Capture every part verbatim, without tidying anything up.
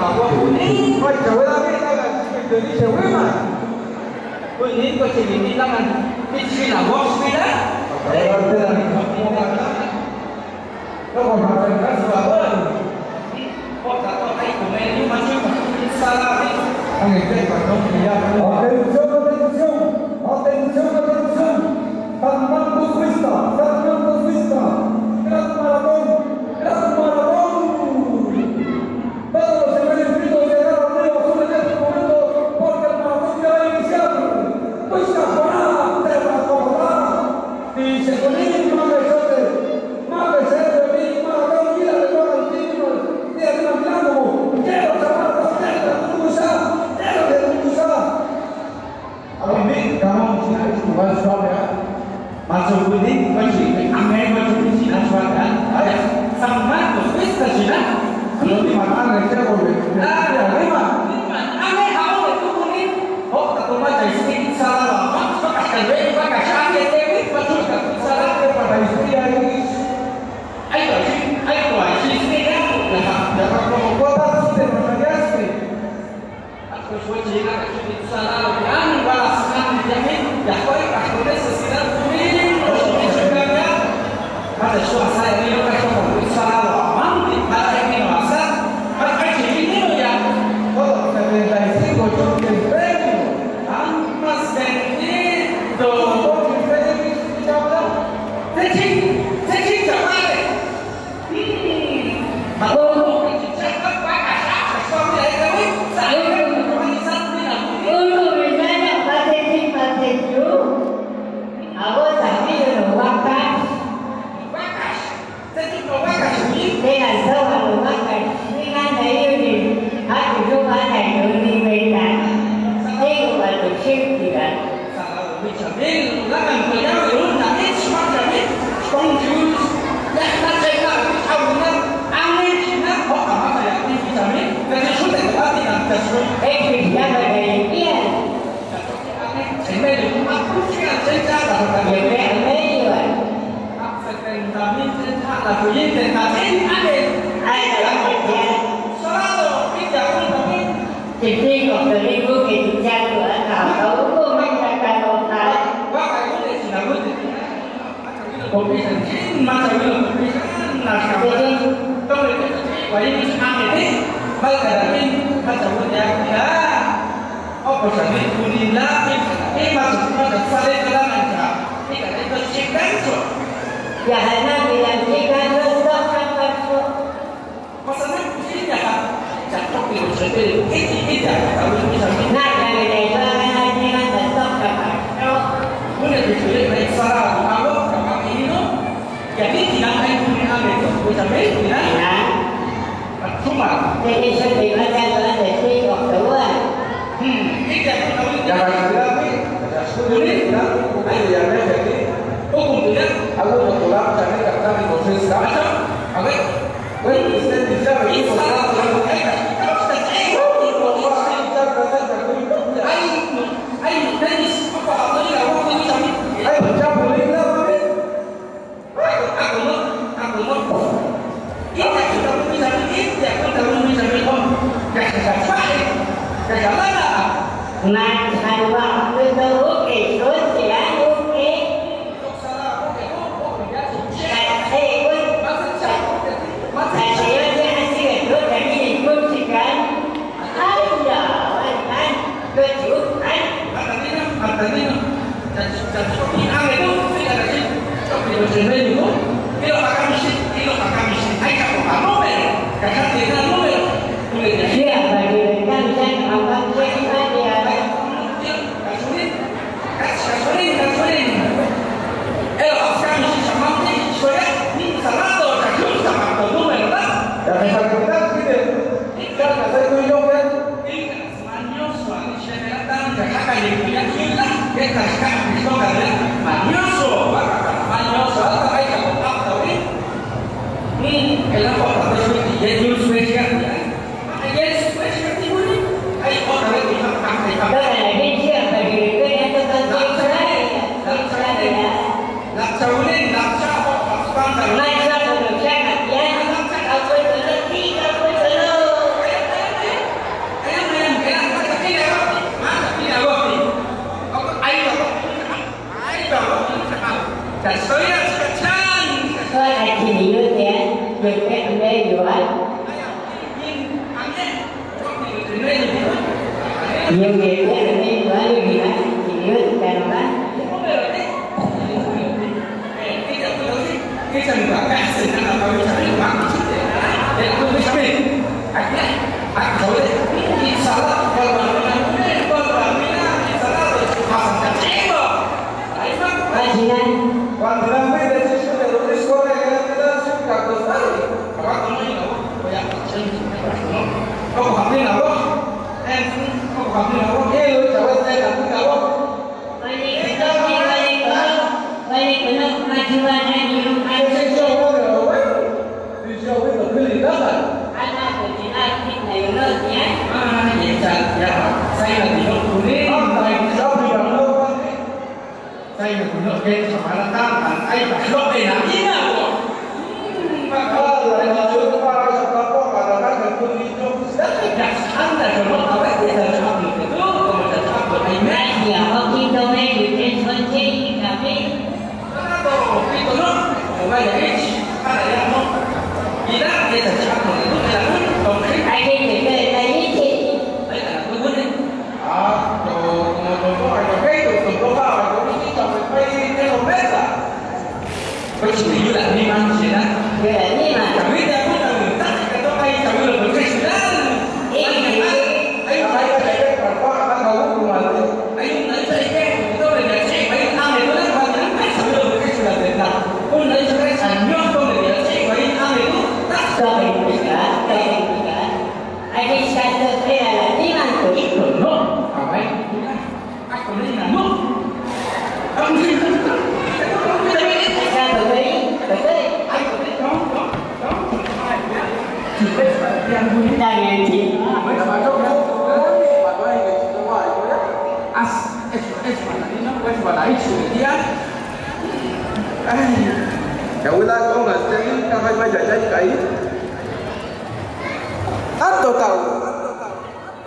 Apa kuning? Oi, cewek lagi, jangan. Jadi cewek, Mas. Kuning kok jadi bilang, kan? Ini sih lah, bos, beda. Eh, kok makan kan sudah, Bos? Kok tak tahu, hai, komen ini masih, masih salah, nih. Oke, oke, pardon, iya. Atension, atension, atension, atension. San Marcos Huesca, San Marcos Huesca. Gran maratón, gran maratón. Todos los que estén inscritos llegar arriba, suben en estos momentos, porque el maratón ya va a iniciar. Huesca, para, terra, para. Di Sekonin, manga ese, manga ese, di manga kau gila, di manga kau gila, di manga kau gila, di manga kau gila. Kalau ini kamu mesti harus keluar suara. Masuk kuning, masuk kuning, ambil masuk di sini suara. Ayo, sama terus, terus ke sini. Kalau di mata, saya boleh. Nah, ya, lima. Lima. Ambil, ambil itu kuning. Oh, aku mah jadi sedikit salah lama. Pakai kandeng, pakai sakit, tapi betul kan salah kepada istri ya ini. Ayo, ayo, ayo, istri ya. Dapat, dapat kota, sudah berbagai istri. Aku suci, aku suci, salah, anu, balas, anu, jamin, ya, koi, aku udah sesirat, kuning, terus, terus, terus, ya. Pada suasana ini, lo kasih, salah, lo, aman, di, pada ini, masa, pada ini, lo, ya. Oh, kita minta isi, bocor, ke, eh, amas, dan ini, tuh, bocor, ke, ini, kita udah, cacing, cacing, siapa, eh? Salalu jamin, ulangan beliau, ulun nak, eh, semua jamin, tong jurus, dah, nak, saya nak, awalnya, angin, Cina, kok, apa, kayak ini jamin, dari sudah, tapi, nak, dari sudah. Eh, bisa, ada yang iya. Tapi angin, saya, aku, sih, kan, saya, tak, tak, tak, ya, ya, ya, ya. Apa, saya, jamin, saya, tak, tak, tak, ya, tak, tak, angin, angin. Ayo, ya. Selalu, tidak, pun, tapi Jadi, waktu itu ketiga tuh, tahu-tahu kok main kata lokal. Ya, hanya bilang, "Jika terus, terus, terus." Maksudnya, ini ya, Kak. Cakep nih, maksudnya. Ini, ini ya, kalau misalnya. Nah, dari itu, kan, artinya kan cocok, Kak. Kalau udah diculik, naik salah, kalau, Kak, ini tuh, jadi tidak naik dunia itu, ucapan tidak. Iya. Cuma. Jadi, saya terima kasih, Tuhan, dari waktu luar. Hmm, ini ya, kalau ini. Ya, Kak, sudah, nih. Sudah, nih. Ayo, ya, ya, jadi. Hukum tuh, ya. Aku udah pulang, cari kakak di proses. Macam? Oke. Nah, kalau waktu itu, oke, terus ya, oke. Siap, bagi mereka bisa mengamalkan firman di atas. Iyo, iyo, iyo, ini dua, ini dua, ini dua, ini dua.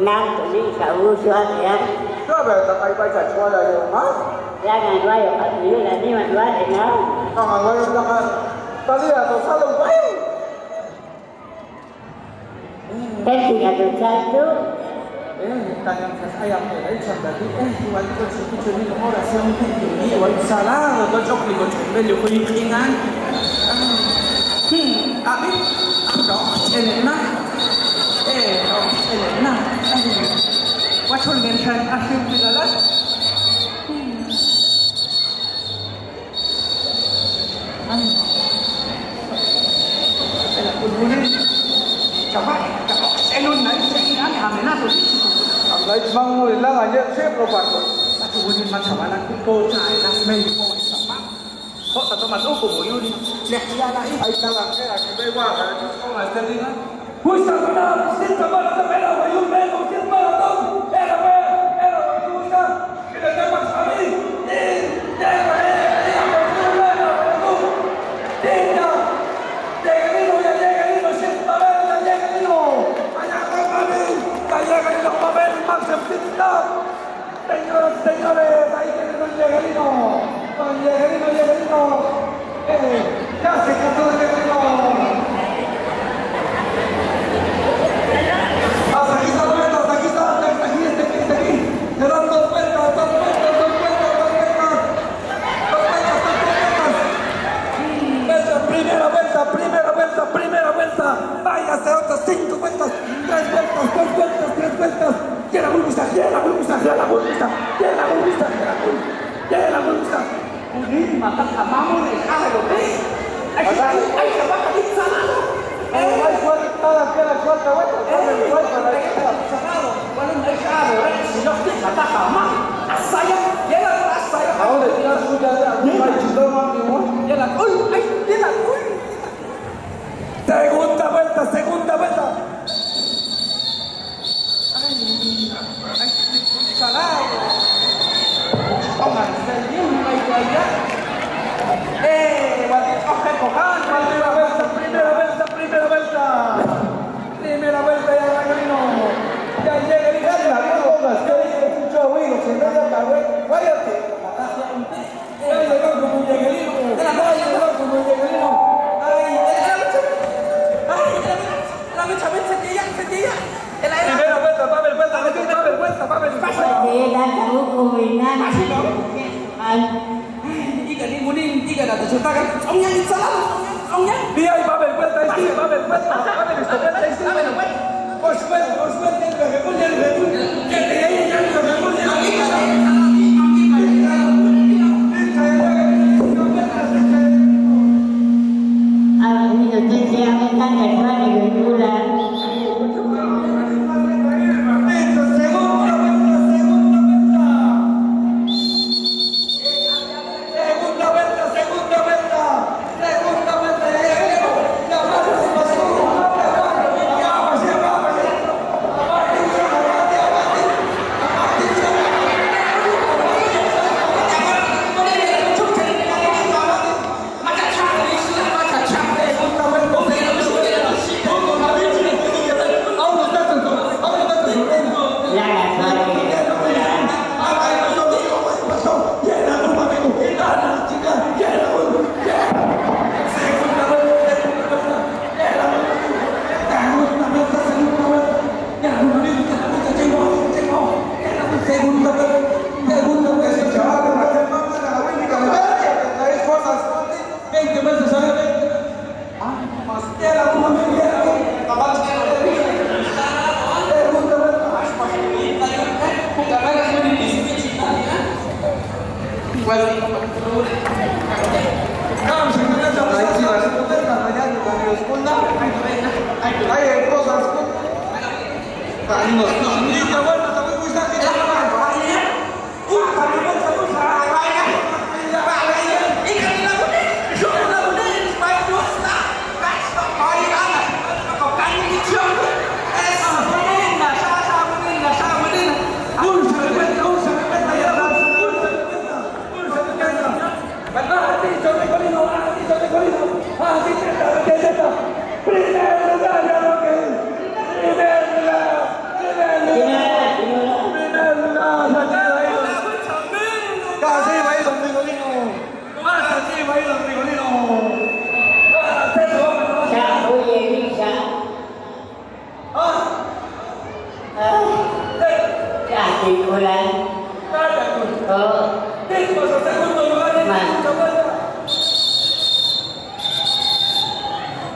Nang tuni kau suat ya. Coba tak kai baca suara ya, Mas. Jangan wayo kau dulu lah, ni mah dua deh kau. Jangan wayo, jangan. Tadi atau salah baik. Kan tiga puluh satu. Eh, tangan saya yang mulai sampai di, eh, Tuhan itu suci jadi orang yang tinggi. Waalaikumsalam, kocok di kocok beli kuning. Hmm, abi, dong, enak nah. Eh, dong, enak nah. Aduh. Wacul ngensan asli di dalam. Hmm. Anu. Enak pun boleh. Coba, coba, enun nanti saya ingat, amin, aku. Alhamdulillah, cuma ngulang aja, sip, lo, Pak. Aku boleh macam mana, aku kocai, las, mei, kok, sama. Kok satu masuk ke boyo ni? Lihat dia lah, ih. Ay, salah, eh, lagi mewah, kan? Kok nggak jadi, kan? Wis, sabar, wis, sabar, sabar, wis, sabar, sabar, sabar, sabar, wis, sabar. Señoras, señores, ahí tienen un Dieguerino. Don Dieguerino, Dieguerino. Eh, ya se casó Dieguerino. Hasta aquí está la meta, hasta aquí está, hasta aquí, hasta aquí, hasta aquí. Le dan dos vueltas, dos vueltas, dos vueltas, dos vueltas. Dos vueltas, dos vueltas. Vuelta, primera vuelta, primera vuelta, primera vuelta. Vaya, se otra, cinco vueltas, tres vueltas, dos vueltas, tres vueltas. Yela gulmista, yela gulmista, yela gulmista, yela gulmista, yela gulmista, yela gulmista. Uni, mata kamamu ni, ah, lo, eh. Ay, ay, ay, siapa tadi sana lo? Eh, ay, ay, kuat, kuat, kuat, kuat, kuat, eh, kuat, kuat, kuat, kuat. Sana lo, walau ay, sana lo, eh, si Yosti, mata kamamu. Asaya, yela, asaya. Ahora ya sudah, ya, ay, ay, yela, uy, ay, yela, uy. Segunda vuelta, segunda vuelta. Ay, ay, ay, salah. Oh, Marcel, ini, ini, ini. Eh, wati, oh, kan, oh, kan, primera vuelta, primera vuelta, primera vuelta. Primera vuelta ya, Dieguerino. Ya llega el... Kan, la misma Marcel, es un chavo, y lo que me da la vuelta, váyate. Ya llegó como Dieguerino. Ya llegó como Dieguerino. Ikan ini muni tiga ratus juta kan? Ong Yang, salam, Ong Yang, Ong Yang. Iya, Babel, Babel, Babel, Babel, Babel, Babel, Babel.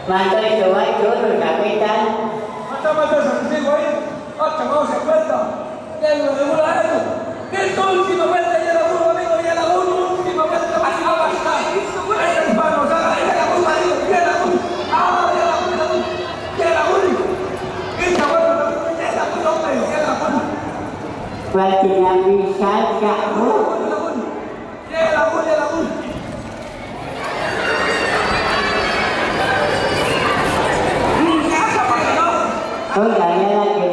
Mantoi coba turun kapitan. Berarti Nabi Isa siap, Bu. Oh, iya, iya, iya.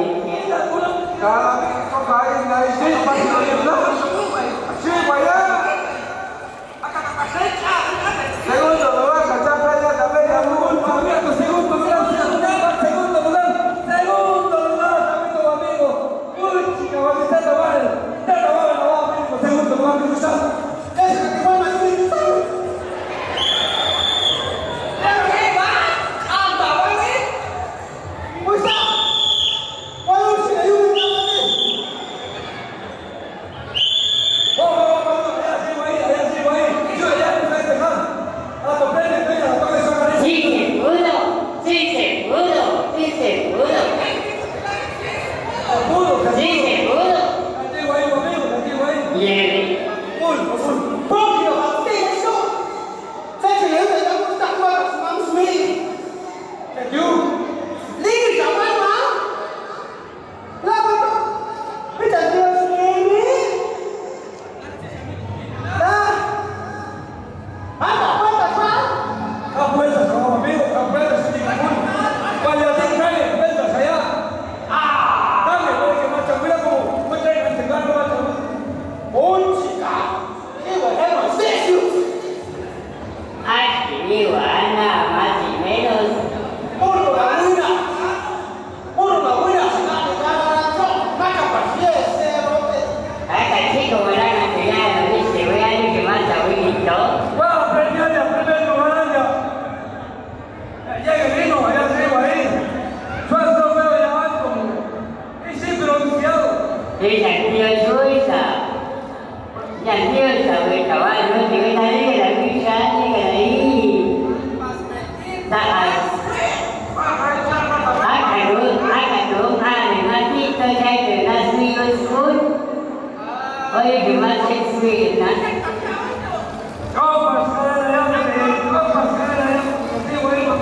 Oh, iya, gimana sih, Win? Nah.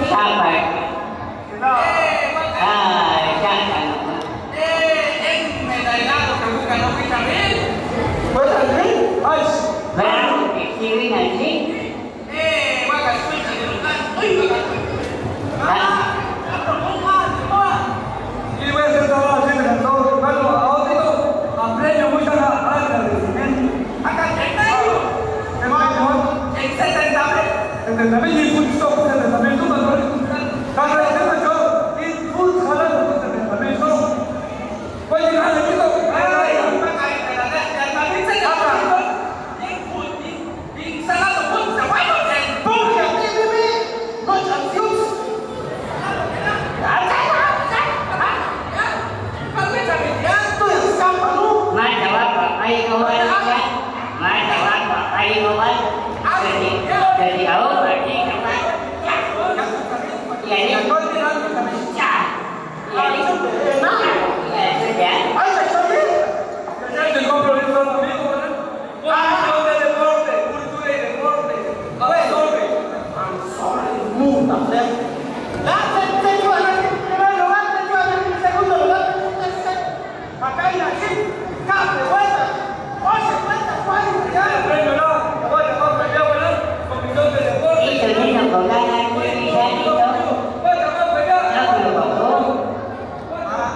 Siapa? Ah, jangan. Baru kecilin aja. Ma jawab, "Bapak, ini obat." Ma jawab, "Bapak, ini obat." Jadi, jadi au, berarti obat. Ya. Iya, ini. Ya. Iya, ini. Iya, sudah. Comisión de deporte, cultura y deporte. Absorbe. Absorbe. Mudah, ya. Date, te jual nanti primero lugar, te jual nanti segundo lugar, te jual nanti tercer. Acá hay una gente, café, vuelta. Oye, vuelta, cuarenta, ya. Premio, no. Vuelta, vuelta, ya, vuelta. Comisión de deporte. Itu, itu, bukan lagi, bisa itu. Vuelta, vuelta, ya. Aku lupa, Bu. Hah?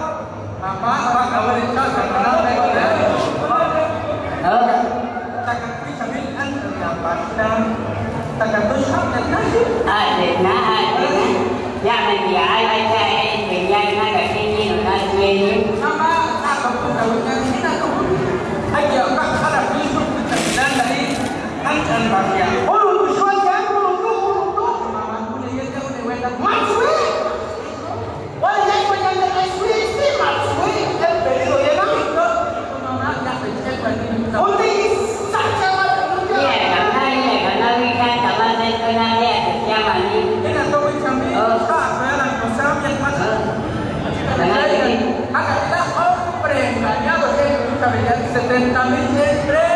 Adena, adena. Ya, mendia, aja, eh, mendia, na, gak sini, na, sini. Maksudnya? Iya, karena, iya, karena wikan sama saya kenal dia, dia mandi. Oh. Karena ini. Setenta mil siempre.